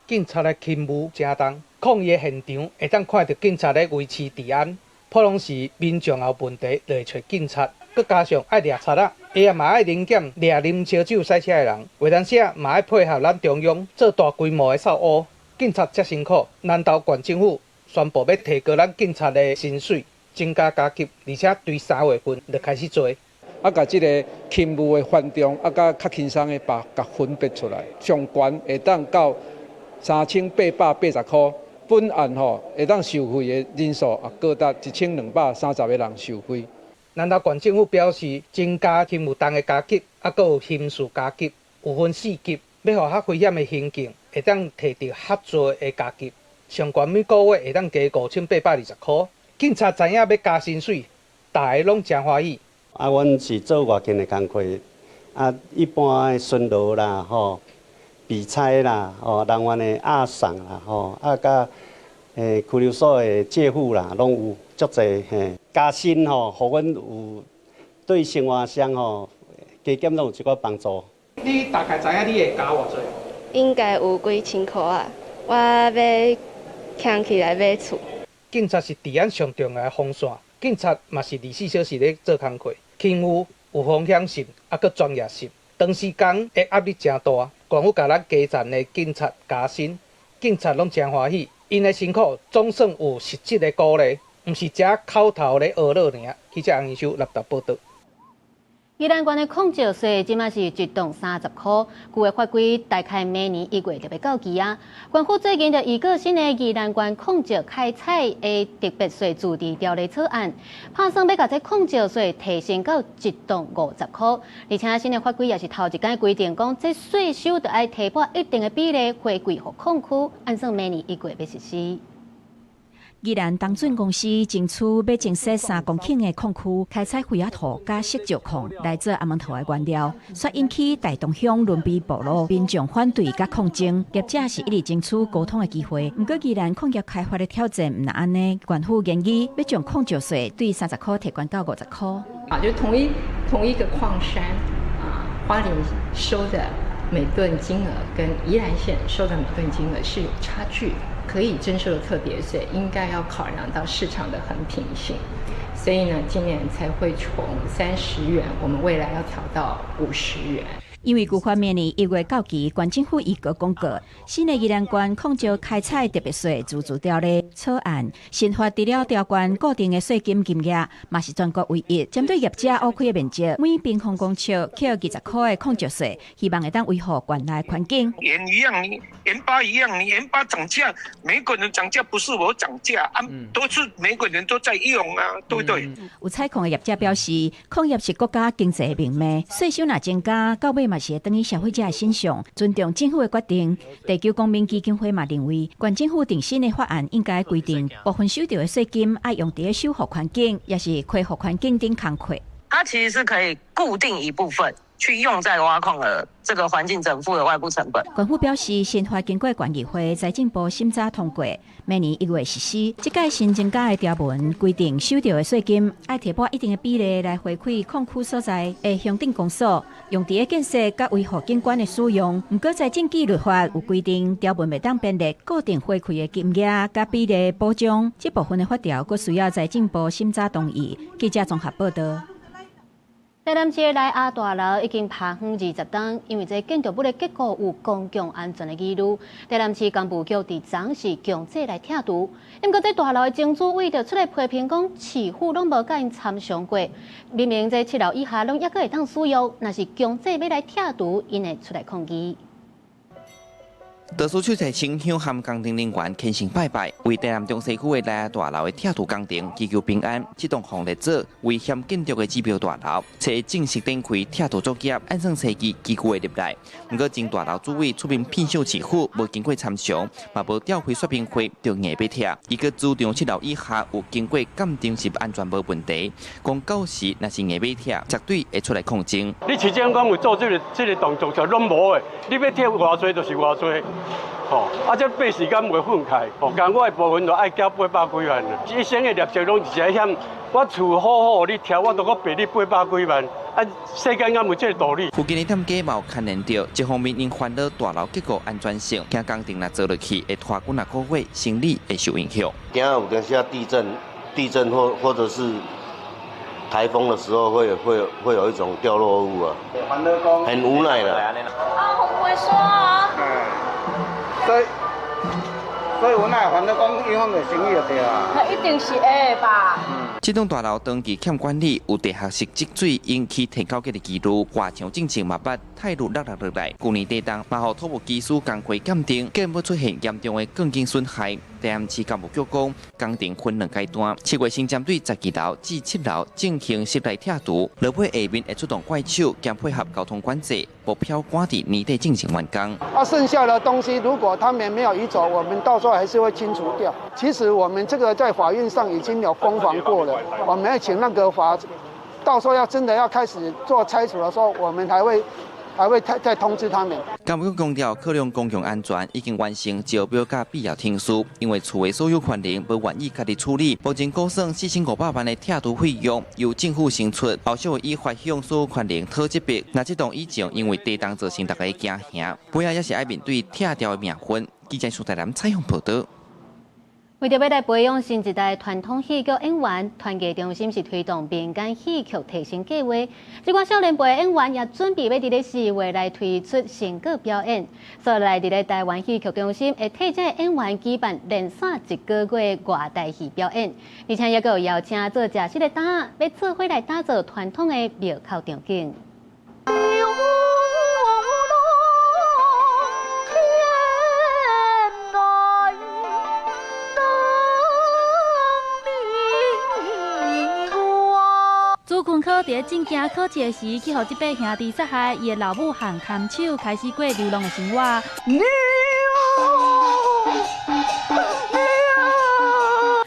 警察的勤務誠重，抗議現場會當看著警察咧維持治安，普通時民眾有問題就會揣警察，閣加上愛掠賊仔。伊也嘛愛臨檢掠啉燒酒駛車的人，有當時啊嘛愛配合咱中央做大規模的掃烏，警察遮辛苦，南投縣政府宣布欲提高咱警察的薪水，增加加級，而且對3月份就開始做。啊，共這个勤務的繁重，啊，佮較輕鬆的把共分別出來，上懸會當到3880箍，本案吼會當受惠的人數也高達1230个人受惠。南投縣政府表示，增加勤務重的加級，啊，閣有刑事加級，有分四級，欲予較危險的刑警會當提著較濟的加級，上懸每个月會當加5820箍。警察知影欲加薪水，大家攏誠歡喜。啊，阮是做外勤的工課，啊，一般的巡邏啦，吼，備差啦，吼，人員的押送啦，吼，啊，佮拘留所的借付啦，攏有足濟嘿。加薪吼，予阮有對生活上吼，加減攏有一寡幫助。你大概知影你會交偌濟？應該有幾千箍啊！我欲囥起來買厝。警察是治安上重要的防線，警察嘛是24小時咧做工課，勤務有風險性，猶閣專業性，長時間的壓力誠大。縣府共咱基層的警察加薪，警察攏誠歡喜，𪜶的辛苦總算有實質的鼓勵，毋是只口頭咧呵咾爾。記者洪仁修立達報導。宜蘭縣的礦石稅這馬是一噸30箍，舊的法規大概明年1月就欲到期啊。縣府最近就預告新的宜蘭縣礦石開採的特別稅自治條例草案，拍算欲共這礦石稅提升到一噸50箍，而且新的法規也是頭一擺規定，講這稅收著愛提撥一定的比例回饋予礦區，按算明年1月欲實施。宜蘭東鑽公司爭取欲增設3公頃的礦區，開採菲仔土佮錫石礦來做阿門桃的原料，煞引起大同鄉崙鼻部落民眾反對佮抗爭。業者是一直爭取溝通的機會，毋過宜蘭礦業開發的挑戰毋但按呢，縣府建議欲將礦石稅對30箍提懸到50箍。啊，就同一個礦山啊，花蓮收的每噸金額跟宜蘭縣收的每噸金額是有差距的。可以徵收的特別稅，應該要考量到市場的衡平性，所以呢，今年才會從30元，我們未來要調到50元。因為舊法明年1月到期，縣政府預告公告新的宜蘭縣礦石開採特別稅自治條例草案，新法除了調懸固定的稅金金額，嘛是全國唯一針對業者挖開的面積，每平方公尺扣20箍的礦石稅，希望會當維護縣內環境。鹽一樣，你鹽巴一樣，你鹽巴漲價，每個人漲價不是我漲價啊，都是每個人都在用啊，對不對？有採礦的業者表示，礦業是國家經濟的命脈，稅收若增加，到尾嘛是會轉去消費者的身上，尊重政府的決定。地球公民基金會嘛認為，縣政府定新的法案應該規定，部分收著的稅金愛用佇咧修復環境，抑是恢復環境頂工課。它其實是可以固定一部分去用在挖礦的這個環境整復的外部成本。縣府表示，新法經過縣議會、財政部審查通過，明年1月實施。這屆新增加的條文規定，收著的稅金愛提撥一定的比例來回饋礦區所在的鄉鎮公所，用佇咧建設佮維護景觀的使用。毋過財政紀律法有規定，條文袂當編列固定回饋的金額佮比例保障。這部分的法條閣需要財政部審查同意。記者綜合報導。台南市的萊亞大樓已經拍風20冬，因為這建築物的結構有公共安全的疑慮，台南市工務局佇昨是強制來拆除。毋過這大樓的前主委就出來批評講，市府攏無佮𪜶參詳過，明明這七樓以下攏猶閣會當使用，若是強制欲來拆除，𪜶會出來抗議。多數出席清鄉和工程人員虔誠拜拜，為台南中西區的萊亞大樓的拆除工程祈求平安。這棟防列做危險建築的指標大樓，初正式展開拆除作業，按算初期機具會入來。毋過前大樓主委出面騙小市府，無經過參詳，嘛無召開說明會，就硬欲拆。伊閣主張七樓以下有經過鑑定是安全無問題，講到時若是硬欲拆，絕對會出來抗爭。你市政府有做這個動作就攏無的，你欲拆偌濟就是偌濟。吼，啊，這八時間袂分開，吼，共我的部分就愛繳800幾萬啦。一生的業績攏是遐，我厝好好你拆，我都閣賠你八百幾萬。啊，世間敢有這個道理？附近的店家嘛有牽連著，一方面𪜶煩惱大樓結構安全性，驚工程若做落去會拖幾若個月，生理會受影響。驚有當時地震、地震或者是颱風的時候會有一種掉落物啊，很無奈啦。啊，我不會說啊。所以無奈，反正講影響著生意就對啦。那一定是會吧。這棟大樓長期欠管理，有地下室積水引起天口結的記錄，外牆進前嘛捌泰落落落來。舊年底冬嘛予土木技師工會鑑定，計無出現嚴重的鋼筋損害。台南市工務局講，工程分兩階段，7月先針對12樓至7樓進行室內拆除，落尾下面會出動怪手兼配合交通管制，目標趕佇年底進行完工。啊，剩下的東西如果他們沒有移走，我們到時候還是會清除掉。其實我們這個在法院上已經有攻防過了，我們要請那個法，到時候要真的要開始做拆除的時候，我們還會還會再通知他們。教育局強調，考量公共安全，已經完成招標佮必要程序。因為厝的所有權人無願意家己處理，目前估算4500萬的拆除費用由政府先出，後續會依法向所有權人討這筆。若這棟以前因為地動造成大家驚嚇，尾仔也是愛面對拆掉的命運。記者蘇台南採訪報導。為著欲來培養新一代傳統戲曲演員，傳藝中心是推動民間戲曲提升計劃。這寡少年輩演員也準備欲佇咧4月來推出成果表演。所以來佇咧臺灣戲曲中心會替這演員舉辦連續一個月外台戲表演，而且也閣有邀請做食食的擔仔，欲做伙來打造傳統的廟口場景。朱坤科佇咧進京考試的時，去予這八兄弟殺害，伊的老母和看守開始過流浪的生活。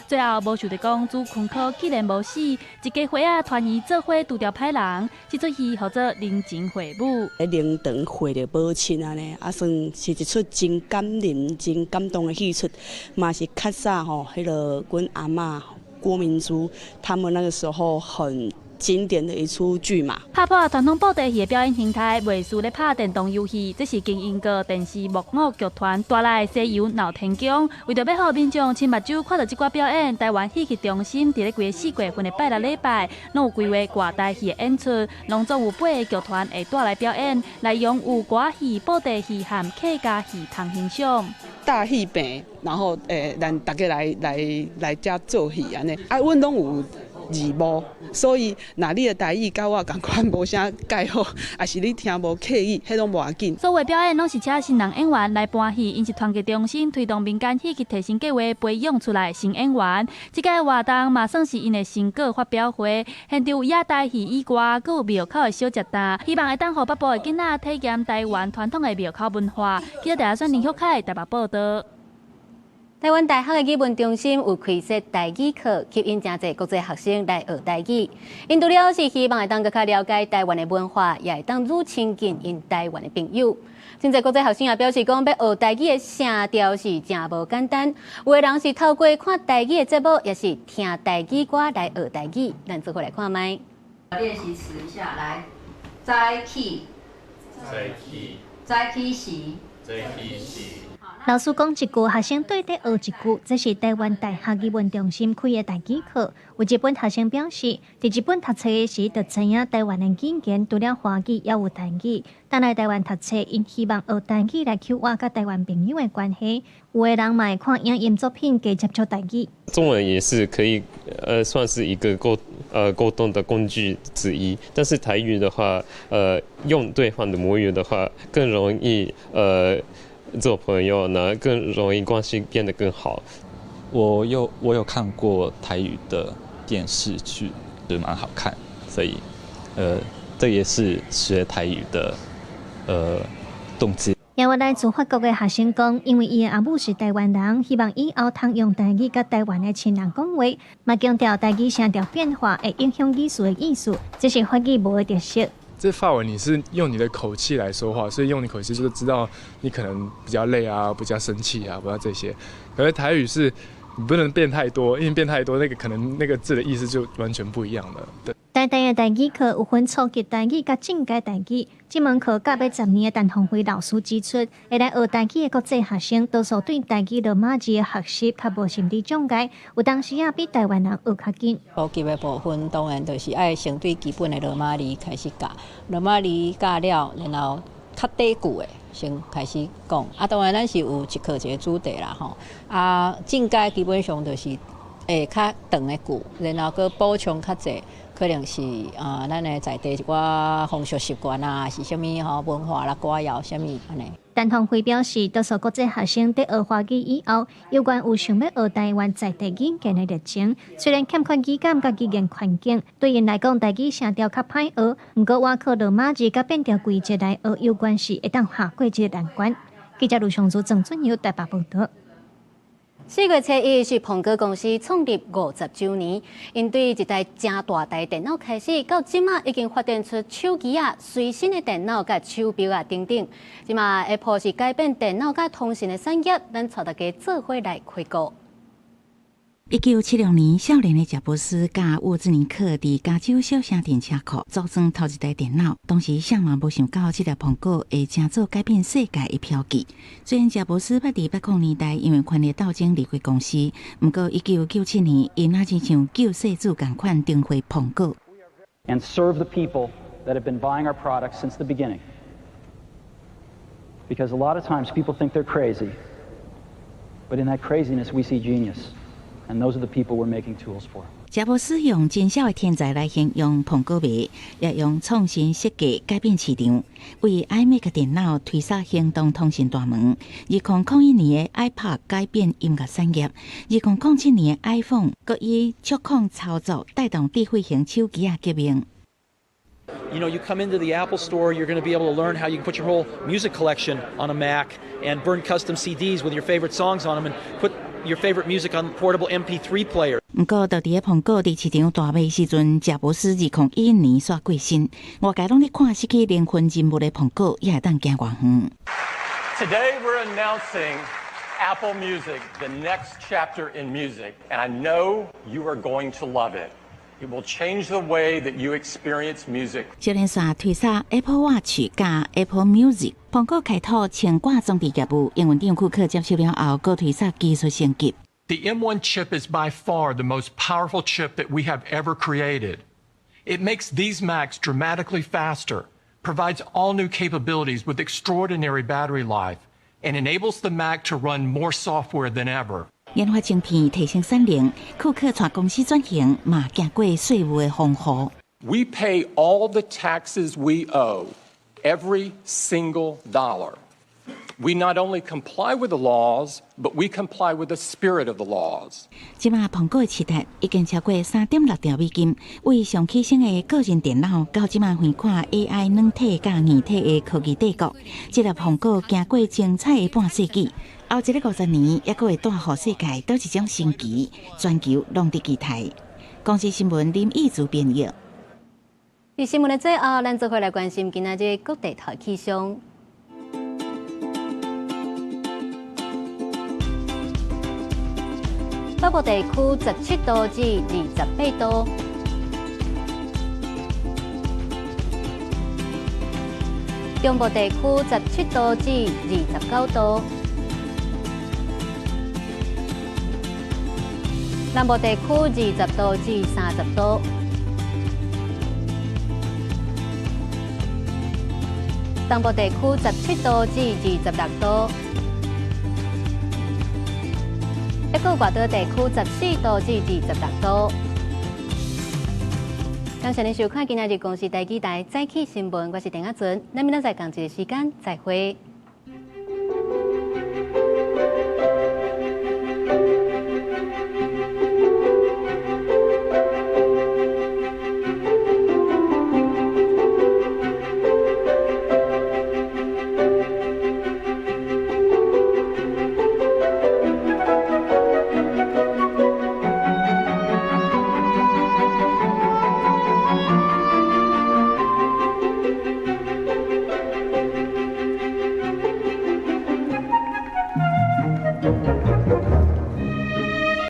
最後無想著講，朱坤科竟然無死，一家伙仔團圓做伙除掉歹人，這齣戲號做人情會母。喺靈堂會著母親按呢，啊算是一齣真感人、真感動的戲出，嘛是較早吼，彼个阮阿嬤郭明珠他們那個時候很經典的一齣劇嘛。拍破傳統布袋戲的表演形態，袂輸咧拍電動遊戲。這是經英國電視木偶劇團帶來的西遊鬧天宮。為著欲予民眾親目睭看著這寡表演，臺灣戲劇中心佇咧規個4月份的拜六禮拜，攏有規劃外台戲的演出，攏總有8个劇團會帶來表演，內容有歌戲、布袋戲和客家戲通欣賞。大戲棚，然後咱大家來遮做戲按呢，啊，阮攏有字幕，所以若你的台語佮我仝款無啥蓋好，抑是你聽無客語，彼攏無要緊。所有表演攏是請新人演員來搬戲，𪜶是團結中心推動民間戲劇提升計劃培養出來的新演員。這屆活動嘛算是𪜶的成果發表會，現場有野台戲以外，閣有廟口的小食擔，希望會當予北部的囡仔體驗臺灣傳統的廟口文化。記者陳林旭凱台北報導。臺灣大學的語文中心有開設台語課，吸引誠濟國際學生來學台語。𪜶除了是希望會當閣較了解臺灣的文化，也會當愈親近𪜶臺灣的朋友。真濟國際學生也表示講，欲學台語的聲調是誠無簡單。有的人是透過看台語的節目，抑是聽台語歌來學台語。咱做伙來看覓。練習詞一下，來，早起，早起，早起時，早起時。老師講一句，學生對綴學一句，這是臺灣大學語文中心開的台語課。有日本學生表示，佇日本讀冊的時，就知影臺灣的語言除了華語，也有台語。但來臺灣讀冊，𪜶希望學台語來強化佮臺灣朋友的關係。有的人嘛會看影音作品，加接觸台語。中文也是可以，算是一個溝通的工具之一。但是台語的話，用對方的母語的話，更容易，做朋友呢，更容易關係變得更好。我有看過台語的電視劇，就蠻好看，所以，這也是學台語的，動機。也有來自法國的學生講，因為伊的阿母是臺灣人，希望以後通用台語佮臺灣的親人講話，嘛強調台語聲調變化會影響語詞的意思，這是法語無的特色。這法文你是用你的口氣來說話，所以用你口氣就知道你可能比較累啊，比較生氣啊，不要這些。可是台語是你不能變太多，因為變太多，那個可能那個字的意思就完全不一樣了。對。台大的台語課有分初級台語佮進階台語。這門課教欲10年的陳鳳輝老師指出，會來學台語的國際學生，多數對台語羅馬字的學習較無心理障礙，有當時仔比臺灣人學較緊。普及的部分當然就是愛先對基本的羅馬字開始教，羅馬字教了，然後較底句的先開始講。啊，當然咱是有一課一個主題啦，吼。啊，進階基本上就是會較長的句，然後閣補充較濟。可能是啊，咱的在地一寡風俗習慣啊，是啥物吼文化啦、歌謠啥物按呢。陳鳳輝表示，多數國際學生佇學華語以後，猶原有想欲學臺灣在地語言的熱情。雖然欠缺語感佮語言環境，對𪜶來講，台語聲調較歹學。毋過，倚靠羅馬字佮變調規則來學，猶原是會當跨過這个難關。記者盧尚祖、鄭俊友台北報導。4月初1是蘋果公司創立50週年，𪜶對一台誠大台電腦開始，到這馬已經發展出手機仔、隨身的電腦佮手錶仔等等。這馬 Apple 是改變電腦佮通訊的產業，咱帶大家做伙來開講。1976年，少年的賈伯斯佮沃茲尼克佇加州小城鎮車庫組裝頭一台電腦。當時誰嘛無想到，這粒蘋果會成做改變世界的標記。雖然賈伯斯捌佇80年代因為權力鬥爭離開公司，毋過1997年，伊若親像救世主仝款重回蘋果。 And serve the people that have been buying our products since the beginning. Because a lot of times people think they're crazy, but in that craziness we see genius. And those are the people we're making tools for. 賈伯斯用真痟的天才來形容蘋果迷，也用創新設計改變市場，為 iMac 電腦推閂行動通訊大門。2001年的 iPod 改變音樂產業，2007年的 iPhone 閣以觸控操作帶動智慧型手機仔革命。 You come into the Apple Store, you're going to be able to learn how you can put your whole music collection on a Mac and burn custom CDs with your favorite songs on them and put your favorite music on portable MP3 player. 毋過，就佇個蘋果佇市場大賣時陣，賈伯斯2011年煞過身。外界攏咧看失去靈魂人物的蘋果，也會當行偌遠。 Today we're announcing Apple Music, the next chapter in music, and I know you are going to love it. It will change the way that you experience music. 小連續推出 Apple Watch 佮 Apple Music，蘋果開拓穿掛裝備業務，營運長庫克接手了後，閣推出技術升級。 The M1 chip is by far the most powerful chip that we have ever created. It makes these Macs dramatically faster, provides all new capabilities with extraordinary battery life, and enables the Mac to run more software than ever. 研發晶片提升產能，庫克帶公司轉型嘛，行過稅務的風雨。 We pay all the taxes we owe, every single dollar. We not only comply with the laws, but we comply with the spirit of the laws. 這馬蘋果的市值已經超過3.6兆美金，為上起先的個人電腦，到這馬遠看 AI 軟體佮硬體的科技帝國，這粒蘋果行過精彩的半世紀，後一个50年，猶閣會帶予世界佗一種新奇，全球攏佇期待。公視新聞林義祖編譯。佇新聞的最後，咱做伙來關心今仔日各地頭氣象。北部地區17度至28度，中部地區17度至29度，南部地區20度至30度，東部地區17度至26度。一個外島地區14度至26度。感謝您收看今仔日公視台語台早起新聞，我是鄭亞純，咱明仔載仝一个時間再會。